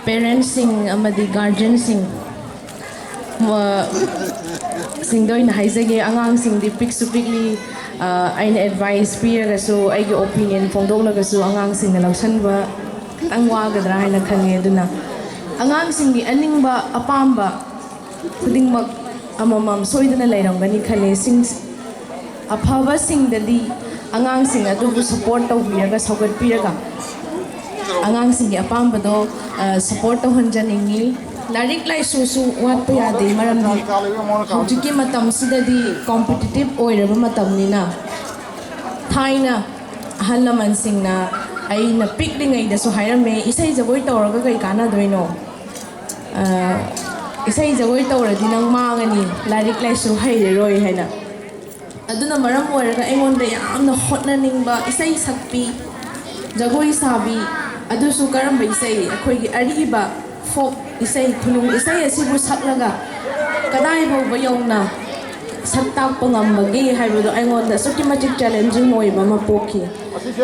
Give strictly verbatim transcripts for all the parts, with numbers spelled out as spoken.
ꯄꯦꯔꯦꯟꯁꯁꯤꯡ ꯑꯃꯗꯤ ꯒꯥꯔꯖꯤꯌꯟꯁꯤꯡ ꯁꯤꯡꯗ ꯑꯣꯏꯅ ꯍꯥꯏꯖꯒꯦ꯫ ꯑꯉꯥꯡꯁꯤꯡꯗꯤ ꯄꯤꯛꯁꯨ ꯄꯤꯛꯂꯤ꯫ ꯑꯩꯅ ꯑꯦꯗꯚꯥꯏꯁ ꯄꯤꯔꯒꯁꯨ, ꯑꯩꯒꯤ ꯑꯣꯄꯤꯅꯤꯌꯟ ꯐꯣꯡꯗꯣꯛꯂꯒꯁꯨ ꯑꯉꯥꯡꯁꯤꯡꯅ ꯂꯧꯁꯤꯟꯕ ꯈꯤꯇꯪ ꯋꯥꯒꯗ꯭ꯔꯥ ꯍꯥꯏꯅ ꯈꯜꯂꯤ꯫ ꯑꯗꯨꯅ ꯑꯉꯥꯡꯁꯤꯡꯒꯤ ꯑꯅꯤꯡꯕ ꯑꯄꯥꯝꯕ ꯈꯨꯗꯤꯡꯃꯛ ꯑꯃꯃꯝ ꯁꯣꯏꯗꯅ ꯂꯩꯔꯝꯒꯅꯤ ꯈꯜꯂꯦ꯫ ꯁꯤꯡ ꯑꯐꯕꯁꯤꯡꯗꯗꯤ ꯑꯉꯥꯡꯁꯤꯡ ꯑꯗꯨꯕꯨ ꯁꯄꯣꯔꯠ ꯇꯧꯕꯤꯔꯒ, ꯁꯧꯒꯠꯄꯤꯔꯒ, ꯑꯉꯥꯡꯁꯤꯡꯒꯤ ꯑꯄꯥꯝꯕꯗꯣ ꯁꯄꯣꯔꯠ ꯇꯧꯍꯟꯖꯅꯤꯡꯉꯤ꯫ ꯂꯥꯏꯔꯤꯛ ꯂꯥꯏꯁꯨꯁꯨ ꯋꯥꯠꯄ ꯌꯥꯗꯦ, ꯃꯔꯝꯗꯤ ꯍꯧꯖꯤꯛꯀꯤ ꯃꯇꯝꯁꯤꯗꯗꯤ ꯀꯣꯝꯄꯤꯇꯤꯇꯤꯞ ꯑꯣꯏꯔꯕ ꯃꯇꯝꯅꯤꯅ꯫ ꯊꯥꯏꯅ ꯑꯍꯜ ꯂꯃꯟꯁꯤꯡꯅ ꯑꯩꯅ ꯄꯤꯛꯂꯤꯉꯩꯗꯁꯨ ꯍꯥꯏꯔꯝꯃꯦ, "ꯏꯁꯩ ꯖꯒꯣꯏ ꯇꯧꯔꯒ ꯀꯩ ꯀꯥꯟꯅꯗꯣꯏꯅꯣ? ꯏꯁꯩ ꯖꯒꯣꯏ ꯇꯧꯔꯗꯤ ꯅꯪ ꯃꯥꯡꯉꯅꯤ, ꯂꯥꯏꯔꯤꯛ ꯂꯥꯏꯁꯨ ꯍꯩꯔꯔꯣꯏ" ꯍꯥꯏꯅ꯫ ꯑꯗꯨꯅ ꯃꯔꯝ ꯑꯣꯏꯔꯒ ꯑꯩꯉꯣꯟꯗ ꯌꯥꯝꯅ ꯍꯣꯠꯅꯅꯤꯡꯕ, ꯏꯁꯩ ꯁꯛꯄꯤ, ꯖꯒꯣꯏ ꯁꯥꯕꯤ, ꯑꯗꯨꯁꯨ ꯀꯔꯝꯕ ꯏꯁꯩ? ꯑꯩꯈꯣꯏꯒꯤ ꯑꯔꯤꯕ ꯐꯣꯛ ꯏꯁꯩ, ꯈꯨꯅꯨꯡ ꯏꯁꯩ ꯑꯁꯤꯕꯨ ꯁꯛꯂꯒ ꯀꯗꯥꯏ ꯐꯥꯎꯕ ꯌꯧꯅ ꯁꯛ ꯇꯥꯛꯄ ꯉꯝꯕꯒꯦ ꯍꯥꯏꯕꯗꯣ ꯑꯩꯉꯣꯟꯗ ꯑꯁꯨꯛꯀꯤ ꯃꯇꯤꯛ ꯆꯦꯂꯦꯟꯖꯤꯡ ꯑꯣꯏꯕ ꯑꯃ ꯄꯣꯛꯈꯤ꯫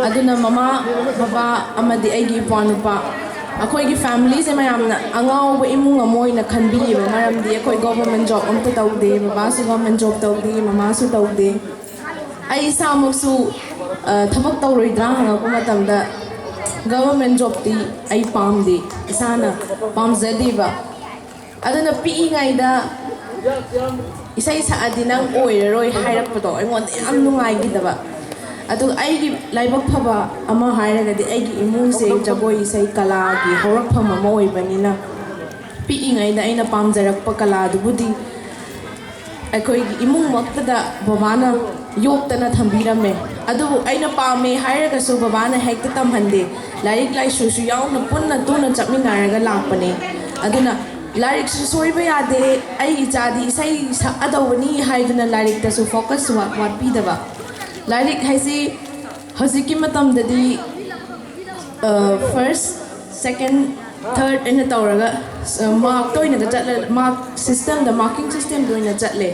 ꯑꯗꯨꯅ ꯃꯃꯥ, ꯕꯕꯥ ꯑꯃꯗꯤ ꯑꯩꯒꯤ ꯏꯄ꯭ꯋꯥꯅꯨꯄꯥ, ꯑꯩꯈꯣꯏꯒꯤ ꯐꯦꯃꯤꯂꯤꯁꯦ ꯃꯌꯥꯝꯅ ꯑꯉꯥꯎꯕ ꯏꯃꯨꯡ ꯑꯃ ꯑꯣꯏꯅ ꯈꯟꯕꯤꯌꯦꯕ, ꯃꯔꯝꯗꯤ ꯑꯩꯈꯣꯏ ꯒꯣꯚꯔꯟꯃꯦꯟ ꯖꯣꯕ ꯑꯝꯇ ꯇꯧꯗꯦ, ꯕꯕꯥꯁꯨ ꯒꯣꯚꯔꯟꯃꯦꯟ ꯖꯣꯕ ꯇꯧꯗꯦ, ꯃꯃꯥꯁꯨ ꯇꯧꯗꯦ꯫ ꯑꯩ ꯏꯁꯥꯃꯛꯁꯨ ꯊꯕꯛ ꯇꯧꯔꯣꯏꯗ꯭ꯔꯥ ꯍꯪꯉꯛꯄ ꯃꯇꯝꯗ, ꯒꯚꯔꯟꯃꯦꯟ ꯖꯣꯕꯇꯤ ꯑꯩ ꯄꯥꯝꯗꯦ, ꯏꯁꯥꯅ ꯄꯥꯝꯖꯗꯦꯕ꯫ ꯑꯗꯨꯅ ꯄꯤꯛꯏꯉꯩꯗ ꯏꯁꯩ ꯁꯛꯑꯗꯤ ꯅꯪ ꯑꯣꯏꯔꯔꯣꯏ ꯍꯥꯏꯔꯛꯄꯗꯣ ꯑꯩꯉꯣꯟꯗ ꯌꯥꯝ ꯅꯨꯡꯉꯥꯏꯈꯤꯗꯕ꯫ ꯑꯗꯨꯒ ꯑꯩꯒꯤ ꯂꯥꯏꯕꯛ ꯐꯕ ꯑꯃ ꯍꯥꯏꯔꯒꯗꯤ, ꯑꯩꯒꯤ ꯏꯃꯨꯡꯁꯦ ꯖꯒꯣꯏ ꯏꯁꯩ ꯀꯂꯥꯒꯤ ꯍꯧꯔꯛꯐꯝ ꯑꯃ ꯑꯣꯏꯕꯅꯤꯅ, ꯄꯤꯛꯏꯉꯩꯗ ꯑꯩꯅ ꯄꯥꯝꯖꯔꯛꯄ ꯀꯂꯥꯗꯨꯕꯨꯗꯤ ꯑꯩꯈꯣꯏꯒꯤ ꯏꯃꯨꯡꯃꯛꯇꯗ ꯕꯕꯥꯅ ꯌꯣꯛꯇꯅ ꯊꯝꯕꯤꯔꯝꯃꯦ꯫ ꯑꯗꯨꯕꯨ ꯑꯩꯅ ꯄꯥꯝꯃꯦ ꯍꯥꯏꯔꯒꯁꯨ ꯕꯕꯥꯅ ꯍꯦꯛꯇ ꯇꯝꯍꯟꯗꯦ꯫ ꯂꯥꯏꯔꯤꯛ ꯂꯥꯏꯁꯨꯁꯨ ꯌꯥꯎꯅ ꯄꯨꯟꯅ ꯇꯨꯅ ꯆꯠꯃꯤꯟꯅꯔꯒ ꯂꯥꯛꯄꯅꯦ꯫ ꯑꯗꯨꯅ ꯂꯥꯏꯔꯤꯛꯁꯨ ꯁꯣꯏꯕ ꯌꯥꯗꯦ, ꯑꯩ ꯏꯆꯥꯗꯤ ꯏꯁꯩ ꯁꯛꯑꯗꯧꯕꯅꯤ ꯍꯥꯏꯗꯨꯅ ꯂꯥꯏꯔꯤꯛꯇꯁꯨ ꯐꯣꯀꯁ ꯋꯥꯠꯄꯤꯗꯕ꯫ ꯂꯥꯏꯔꯤꯛ ꯍꯥꯏꯁꯤ ꯍꯧꯖꯤꯛꯀꯤ ꯃꯇꯝꯗꯗꯤ ꯐꯥꯔꯁ, ꯁꯦꯀꯦꯟ, ꯊꯥꯔꯠ ꯍꯥꯏꯅ ꯇꯧꯔꯒ ꯃꯥꯔꯛꯇ ꯑꯣꯏꯅꯒ ꯆꯠꯂ, ꯃꯥꯔꯛ ꯁꯤꯁꯇꯦꯝꯗ, ꯃꯥꯔꯀꯤꯡ ꯁꯤꯁꯇꯦꯝꯗ ꯑꯣꯏꯅ ꯆꯠꯂꯦ꯫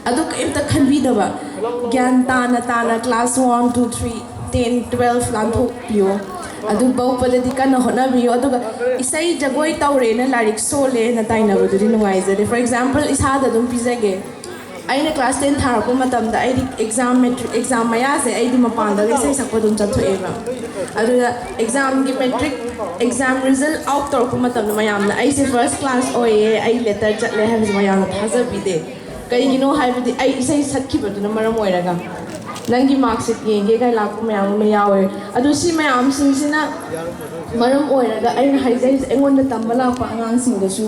ꯑꯗꯨ ꯀꯔꯤꯝꯇ ꯈꯟꯕꯤꯗꯕ, ꯒ꯭ꯌꯥꯟ ꯇꯥꯅ ꯇꯥꯅ class one, two, three, ten, twelve ꯂꯥꯟꯊꯣꯛꯄꯤꯌꯣ꯫ ꯑꯗꯨ ꯐꯥꯎꯕꯗꯗꯤ ꯀꯟꯅ ꯍꯣꯠꯅꯕꯤꯌꯨ꯫ ꯑꯗꯨꯒ ꯏꯁꯩ ꯖꯒꯣꯏ ꯇꯧꯔꯦꯅ ꯂꯥꯏꯔꯤꯛ ꯁꯣꯜꯂꯦꯅ ꯇꯥꯏꯅꯕꯗꯨꯗꯤ ꯅꯨꯡꯉꯥꯏꯖꯗꯦ꯫ For example, ꯏꯁꯥꯗ ꯑꯗꯨꯝ ꯄꯤꯖꯒꯦ꯫ ꯑꯩꯅ class ten ꯊꯥꯔꯛꯄ ꯃꯇꯝꯗ ꯑꯩꯗꯤ exam, matric exam ꯃꯌꯥꯁꯦ ꯑꯩꯗꯤ ꯃꯄꯥꯟꯗꯒ ꯏꯁꯩ ꯁꯛꯄ ꯑꯗꯨꯝ ꯆꯠꯊꯣꯛꯑꯦꯕ꯫ ꯑꯗꯨꯗ examꯒꯤ, matric exam result out ꯇꯧꯔꯛꯄ ꯃꯇꯝꯗ ꯃꯌꯥꯝꯅ ꯑꯩꯁꯦ first class ꯑꯣꯏꯌꯦ, ꯑꯩ letter ꯆꯠꯂꯦ ꯍꯥꯏꯕꯁꯦ ꯃꯌꯥꯝꯅ ꯊꯥꯖꯕꯤꯗꯦ꯫ ꯀꯩꯒꯤꯅꯣ ꯍꯥꯏꯕꯗꯤ ꯑꯩ ꯏꯁꯩ ꯁꯛꯈꯤꯕꯗꯨꯅ ꯃꯔꯝ ꯑꯣꯏꯔꯒ꯫ ꯅꯪꯒꯤ mark sheet ꯌꯦꯡꯒꯦ ꯀꯥꯏ ꯂꯥꯛꯄ ꯃꯌꯥꯝ ꯑꯃ ꯌꯥꯎꯋꯦ꯫ ꯑꯗꯨ ꯁꯤ ꯃꯌꯥꯝꯁꯤꯡꯁꯤꯅ ꯃꯔꯝ ꯑꯣꯏꯔꯒ ꯑꯩꯅ ꯍꯥꯏꯖꯔꯤꯁꯦ, ꯑꯩꯉꯣꯟꯗ ꯇꯝꯕ ꯂꯥꯛꯄ ꯑꯉꯥꯡꯁꯤꯡꯗꯁꯨ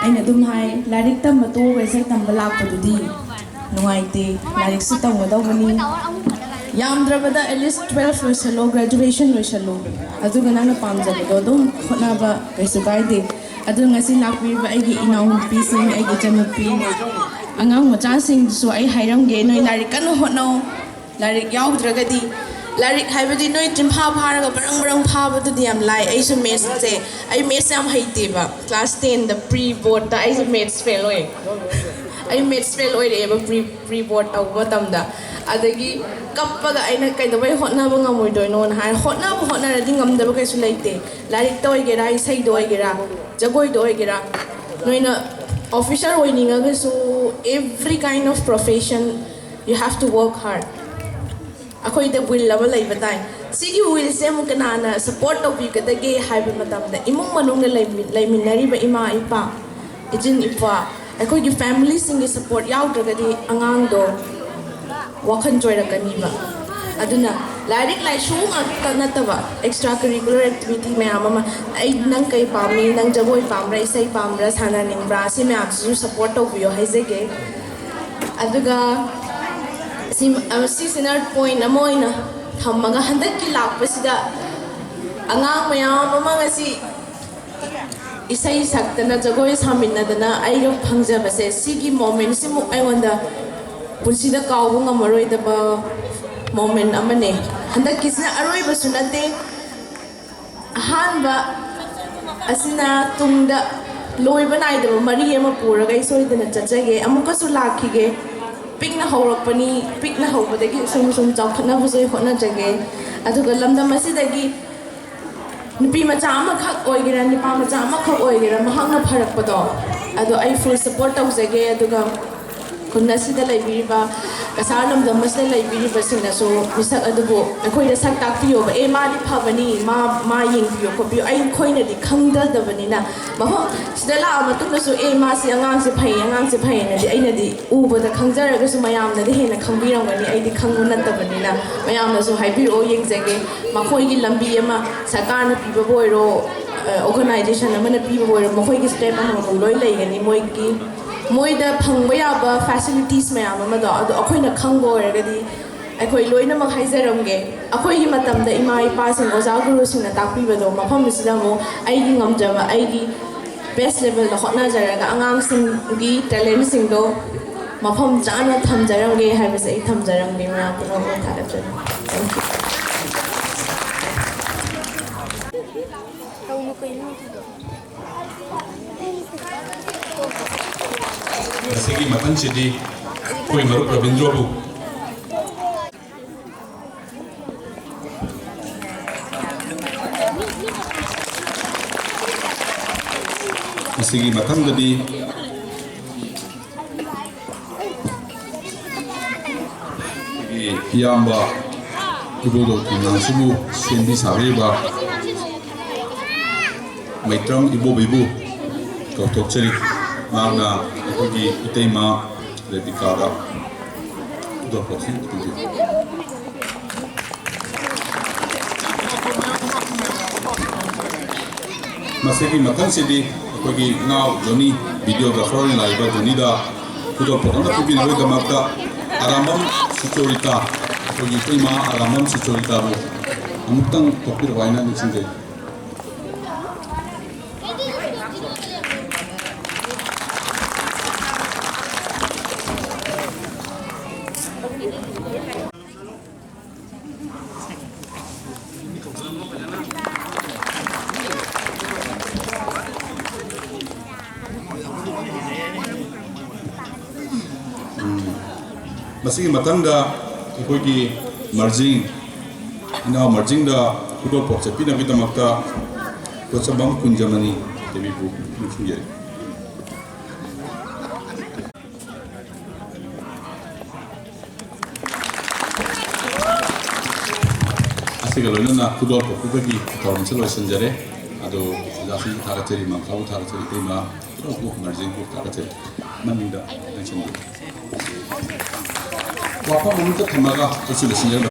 ꯑꯩꯅ ꯑꯗꯨꯝ ꯍꯥꯏ, ꯂꯥꯏꯔꯤꯛ ꯇꯝꯕ ꯇꯣꯛꯑꯒ ꯏꯁꯩ ꯇꯝꯕ ꯂꯥꯛꯄꯗꯨꯗꯤ ꯅꯨꯡꯉꯥꯏꯇꯦ꯫ ꯂꯥꯏꯔꯤꯛꯁꯨ ꯇꯝꯒꯗꯧꯕꯅꯤ꯫ ꯌꯥꯝꯗ꯭ꯔꯕꯗ at least twelve ꯂꯣꯏꯁꯜꯂꯣ, graduation ꯂꯣꯏꯁꯜꯂꯣ꯫ ꯑꯗꯨꯒ ꯅꯪꯅ ꯄꯥꯝꯖꯕꯗꯣ ꯑꯗꯨꯝ ꯍꯣꯠꯅꯕ ꯀꯩꯁꯨ ꯀꯥꯏꯗꯦ꯫ ꯑꯗꯨ ꯉꯁꯤ ꯂꯥꯛꯄꯤꯔꯤꯕ ꯑꯩꯒꯤ ꯏꯅꯥꯎꯅꯨꯄꯤꯁꯤꯡ, ꯑꯩꯒꯤ ꯏꯆꯟꯅꯨꯄꯤ, ꯑꯉꯥꯡ ꯃꯆꯥꯁꯤꯡꯗꯨꯁꯨ ꯑꯩ ꯍꯥꯏꯔꯝꯒꯦ, ꯅꯣꯏ ꯂꯥꯏꯔꯤꯛ ꯀꯟꯅ ꯍꯣꯠꯅꯧ꯫ ꯂꯥꯏꯔꯤꯛ ꯌꯥꯎꯗ꯭ꯔꯒꯗꯤ, ꯂꯥꯏꯔꯤꯛ ꯍꯥꯏꯕꯗꯤ ꯅꯣꯏ ꯆꯤꯟꯐꯥ ꯐꯥꯔꯒ ꯕ꯭ꯔꯪ ꯕ꯭ꯔꯪ ꯐꯥꯕꯗꯨꯗꯤ ꯌꯥꯝ ꯂꯥꯏ꯫ ꯑꯩꯁꯨ mathsꯁꯦ, ꯑꯩ maths ꯌꯥꯝ ꯍꯩꯇꯦꯕ꯫ Class tenꯗ pre boardꯇ ꯑꯩꯁꯦ maths fail ꯑꯣꯏ꯫ ꯑꯩ maths fail ꯑꯣꯏꯔꯛꯑꯦꯕ pre pre board ꯇꯧꯕ ꯃꯇꯝꯗ꯫ ꯑꯗꯒꯤ ꯀꯞꯄꯒ ꯑꯩꯅ ꯀꯩꯗꯧꯕꯩ ꯍꯣꯠꯅꯕ ꯉꯝꯃꯣꯏꯗꯣꯏꯅꯣꯅ ꯍꯥꯏ꯫ ꯍꯣꯠꯅꯕ ꯍꯣꯠꯅꯔꯗꯤ ꯉꯝꯗꯕ ꯀꯩꯁꯨ ꯂꯩꯇꯦ꯫ ꯂꯥꯏꯔꯤꯛꯇ ꯑꯣꯏꯒꯦꯔꯥ, ꯏꯁꯩꯗ ꯑꯣꯏꯒꯦꯔꯥ, ꯖꯒꯣꯏꯗ ꯑꯣꯏꯒꯦꯔꯥ, ꯅꯣꯏꯅ officer ꯑꯣꯏꯅꯤꯡꯉꯒꯁꯨ, every kind of profession you have to work hard꯫ ꯑꯩꯈꯣꯏꯗ will ꯑꯃ ꯂꯩꯕ ꯇꯥꯏ꯫ ꯁꯤꯒꯤ willꯁꯦ ꯑꯃꯨꯛ ꯀꯅꯥꯅ support ꯇꯧꯕꯤꯒꯗꯒꯦ ꯍꯥꯏꯕ ꯃꯇꯝꯗ, ꯏꯃꯨꯡ ꯃꯅꯨꯡꯗ ꯂꯩꯃꯤ- ꯂꯩꯃꯤꯟꯅꯔꯤꯕ ꯏꯃꯥ ꯏꯄꯥ, ꯏꯆꯤꯟ ꯏꯄ꯭ꯋꯥ, ꯑꯩꯈꯣꯏꯒꯤ familyꯁꯤꯡꯒꯤ support ꯌꯥꯎꯗ꯭ꯔꯒꯗꯤ ꯑꯉꯥꯡꯗꯣ ꯋꯥꯈꯜ ꯆꯣꯏꯔꯛꯀꯅꯤꯕ꯫ ꯑꯗꯨꯅ ꯂꯥꯏꯔꯤꯛ ꯂꯥꯏꯁꯨ ꯉꯥꯛꯇ ꯅꯠꯇꯕ extra curricular activity ꯃꯌꯥꯝ ꯑꯃ, ꯑꯩ, ꯅꯪ ꯀꯩ ꯄꯥꯝꯃꯤ, ꯅꯪ ꯖꯒꯣꯏ ꯄꯥꯝꯕ꯭ꯔꯥ, ꯏꯁꯩ ꯄꯥꯝꯕ꯭ꯔꯥ, ꯁꯥꯟꯅꯅꯤꯡꯕ꯭ꯔꯥ, ꯁꯤ ꯃꯌꯥꯝꯁꯤꯁꯨ support ꯇꯧꯕꯤꯌꯣ ꯍꯥꯏꯖꯒꯦ꯫ ꯑꯗꯨꯒ ꯁꯤ, ꯑ, ꯁꯤꯁꯤꯅ point ꯑꯃ ꯑꯣꯏꯅ ꯊꯝꯃꯒ, ꯍꯟꯗꯛꯀꯤ ꯂꯥꯛꯄꯁꯤꯗ ꯑꯉꯥꯡ ꯃꯌꯥꯝ ꯑꯃ ꯉꯁꯤ ꯏꯁꯩ ꯁꯛꯇꯅ, ꯖꯒꯣꯏ ꯁꯥꯃꯤꯟꯅꯗꯅ ꯑꯩꯒ ꯐꯪꯖꯕꯁꯦ, ꯁꯤꯒꯤ momentꯁꯤꯃꯨꯛ ꯑꯩꯉꯣꯟꯗ ꯄꯨꯟꯁꯤꯗ ꯀꯥꯎꯕ ꯉꯝꯃꯔꯣꯏꯗꯕ moment ꯑꯃꯅꯦ꯫ ꯍꯟꯗꯛꯀꯤꯁꯤꯅ ꯑꯔꯣꯏꯕꯁꯨ ꯅꯠꯇꯦ꯫ ꯑꯍꯥꯟꯕ ꯑꯁꯤꯅ ꯇꯨꯡꯗ ꯂꯣꯏꯕ ꯅꯥꯏꯗꯕ ꯃꯔꯤ ꯑꯃ ꯄꯨꯔꯒ ꯑꯩ ꯁꯣꯏꯗꯅ ꯆꯠꯆꯒꯦ꯫ ꯑꯃꯨꯛꯀꯁꯨ ꯂꯥꯛꯈꯤꯒꯦ꯫ ꯄꯤꯛꯅ ꯍꯧꯔꯛꯄꯅꯤ, ꯄꯤꯛꯅ ꯍꯧꯕꯗꯒꯤ ꯁꯨꯝ ꯁꯨꯝ ꯆꯥꯎꯈꯠꯅꯕꯁꯨ ꯑꯩ ꯍꯣꯠꯅꯖꯒꯦ꯫ ꯑꯗꯨꯒ ꯂꯝꯗꯝ ꯑꯁꯤꯗꯒꯤ ꯅꯨꯄꯤ ꯃꯆꯥ ꯑꯃꯈꯛ ꯑꯣꯏꯒꯦꯔꯥ, ꯅꯨꯄꯥ ꯃꯆꯥ ꯑꯃꯈꯛ ꯑꯣꯏꯒꯦꯔꯥ, ꯃꯍꯥꯛꯅ ꯐꯔꯛꯄꯗꯣ ꯑꯗꯣ ꯑꯩ full support ꯇꯧꯖꯒꯦ꯫ ꯑꯗꯨꯒ ꯈꯨꯟ ꯑꯁꯤꯗ ꯂꯩꯕꯤꯔꯤꯕ, ꯀꯁꯥꯔ ꯂꯝꯗꯝ ꯑꯁꯤꯗ ꯂꯩꯕꯤꯔꯤꯕꯁꯤꯡꯅꯁꯨ ꯃꯤꯁꯛ ꯑꯗꯨꯕꯨ ꯑꯩꯈꯣꯏꯗ ꯁꯛ ꯇꯥꯛꯄꯤꯌꯣꯕ, "ꯑꯦ, ꯃꯥꯗꯤ ꯐꯕꯅꯤ, ꯃꯥ, ꯃꯥ ꯌꯦꯡꯕꯤꯌꯣ ꯈꯣꯠꯄꯤꯌꯣ", ꯑꯩꯈꯣꯏꯅꯗꯤ ꯈꯪꯗꯗꯕꯅꯤꯅ꯫ ꯃꯐꯝ ꯁꯤꯗ ꯂꯥꯛꯑ ꯃꯇꯨꯡꯗꯁꯨ, "ꯑꯦ, ꯃꯥꯁꯤ ꯑꯉꯥꯡꯁꯦ ꯐꯩ, ꯑꯉꯥꯡꯁꯦ ꯐꯩꯌꯦꯅꯗꯤ" ꯑꯩꯅꯗꯤ ꯎꯕꯗ ꯈꯪꯖꯔꯒꯁꯨ ꯃꯌꯥꯝꯅꯗꯤ ꯍꯦꯟꯅ ꯈꯪꯕꯤꯔꯝꯒꯅꯤ, ꯑꯩꯗꯤ ꯈꯪꯕ ꯅꯠꯇꯕꯅꯤꯅ꯫ ꯃꯌꯥꯝꯅꯁꯨ ꯍꯥꯏꯕꯤꯔꯛꯑꯣ, ꯌꯦꯡꯖꯒꯦ꯫ ꯃꯈꯣꯏꯒꯤ ꯂꯝꯕꯤ ꯑꯃ ꯁꯔꯀꯥꯔꯅ ꯄꯤꯕꯕꯨ ꯑꯣꯏꯔꯣ, ꯑ, organization ꯑꯃꯅ ꯄꯤꯕꯕꯨ ꯑꯣꯏꯔꯣ, ꯃꯈꯣꯏꯒꯤ step ꯑꯃꯃꯝ ꯂꯣꯏ ꯂꯩꯒꯅꯤ꯫ ꯃꯣꯏꯒꯤ, ꯃꯣꯏꯗ ꯐꯪꯕ ꯌꯥꯕ facilities ꯃꯌꯥꯝ ꯑꯃꯗꯣ, ꯑꯗꯣ ꯑꯩꯈꯣꯏꯅ ꯈꯪꯕ ꯑꯣꯏꯔꯒꯗꯤ ꯑꯩꯈꯣꯏ ꯂꯣꯏꯅꯃꯛ ꯍꯥꯏꯖꯔꯝꯒꯦ꯫ ꯑꯩꯈꯣꯏꯒꯤ ꯃꯇꯝꯗ ꯏꯃꯥ ꯏꯄꯥꯁꯤꯡ, ꯑꯣꯖꯥ ꯒꯨꯔꯨꯁꯤꯡꯅ ꯇꯥꯛꯄꯤꯕꯗꯣ, ꯃꯐꯝ ꯑꯁꯤꯗ ꯑꯃꯨꯛ ꯑꯩꯒꯤ ꯉꯝꯖꯕ, ꯑꯩꯒꯤ best levelꯗ ꯍꯣꯠꯅꯖꯔꯒ ꯑꯉꯥꯡꯁꯤꯡꯒꯤ talentꯁꯤꯡꯗꯣ ꯃꯐꯝ ꯆꯥꯅ ꯊꯝꯖꯔꯝꯒꯦ ꯍꯥꯏꯕꯁꯦ ꯑꯩ ꯊꯝꯖꯔꯝꯒꯦ꯫ ꯃꯌꯥꯝ ꯄꯨꯝꯅꯃꯛ ꯊꯥꯒꯠꯆꯔꯤ꯫ Thank you꯫ ꯃꯁꯤꯒꯤ ꯃꯊꯪꯁꯤꯗꯤ ꯑꯩꯈꯣꯏ ꯃꯔꯨꯞ ꯔꯕꯤꯟꯗ꯭ꯔꯣꯕꯨ꯫ ꯃꯁꯤꯒꯤ ꯃꯊꯪꯗꯗꯤ ꯑꯩꯈꯣꯏꯒꯤ ꯏꯌꯥꯝꯕ ꯏꯕꯣꯗꯣ ꯊꯣꯡꯅꯥꯡꯁꯤꯕꯨ ꯁꯦꯝꯕꯤ ꯁꯥꯕꯤꯔꯤꯕ ꯃꯩꯇ꯭ꯔꯝ ꯏꯕꯣꯕꯤꯕꯨ ꯀꯧꯊꯣꯛꯆꯔꯤ꯫ ꯃꯍꯥꯛꯅ ꯑꯩꯈꯣꯏꯒꯤ ꯏꯇꯩꯃ ꯔꯦꯕꯤꯀꯥꯗ ꯈꯨꯗꯣꯜꯄꯣꯠꯁꯤꯡ ꯄꯤꯕꯤꯌꯨ꯫ ꯃꯁꯤꯒꯤ ꯃꯊꯪꯁꯤꯗꯤ ꯑꯩꯈꯣꯏꯒꯤ ꯏꯅꯥꯎ ꯖꯣꯅꯤ, videographer ꯑꯣꯏꯅ ꯂꯥꯛꯏꯕ ꯖꯣꯅꯤꯗ ꯈꯨꯗꯣꯜꯄꯣꯠ ꯑꯃ ꯄꯤꯕꯤꯅꯕꯒꯤꯗꯃꯛꯇ ꯑꯔꯥꯝꯕꯝ ꯁꯨꯆꯣꯔꯤꯇꯥ, ꯑꯩꯈꯣꯏꯒꯤ ꯏꯇꯩꯃ ꯑꯔꯥꯝꯕꯝ ꯁꯨꯆꯣꯔꯤꯇꯥꯕꯨ ꯑꯃꯨꯛꯇꯪ ꯊꯣꯛꯄꯤꯔꯛꯑꯣ ꯍꯥꯏꯅ ꯅꯤꯡꯁꯤꯡꯖꯔꯤ꯫ ꯎꯝ꯫ ꯃꯁꯤꯒꯤ ꯃꯊꯪꯗ ꯑꯩꯈꯣꯏꯒꯤ ꯃꯔꯖꯤꯡ, ꯏꯅꯥꯎ ꯃꯔꯖꯤꯡꯗ ꯈꯨꯗꯣꯜꯄꯣꯠ ꯆꯠꯄꯤꯅꯕꯒꯤꯗꯃꯛꯇ ꯄꯣꯠꯁꯝꯕꯝ ꯀꯨꯟꯖꯃꯅꯤ ꯗꯦꯕꯤꯕꯨ ꯅꯤꯡꯁꯤꯡꯖꯔꯤ꯫ ꯑꯁꯤꯒ ꯂꯣꯏꯅꯅ ꯈꯨꯗꯣꯜ ꯄꯣꯠꯄꯒꯤ ꯊꯧꯔꯝꯁꯨ ꯂꯣꯏꯁꯤꯟꯖꯔꯦ꯫ ꯑꯗꯣ ꯑꯣꯖꯥꯁꯤꯡꯕꯨ ꯊꯥꯒꯠꯆꯔꯤ, ꯃꯥꯡꯐꯥꯕꯨ ꯊꯥꯒꯠꯆꯔꯤ, ꯏꯇꯩꯃ ꯏꯅꯥꯎꯕꯨ ꯃꯔꯖꯤꯡꯕꯨ ꯊꯥꯒꯠꯆꯔꯤ꯫ ꯃꯅꯤꯡꯗ ꯂꯦꯡꯁꯤꯟꯕꯤꯌꯨ꯫ ꯋꯥꯐꯝ ꯑꯃꯇ ꯊꯝꯃꯒ ꯑꯩꯁꯨ ꯂꯣꯏꯁꯤꯟꯖꯔꯝꯕ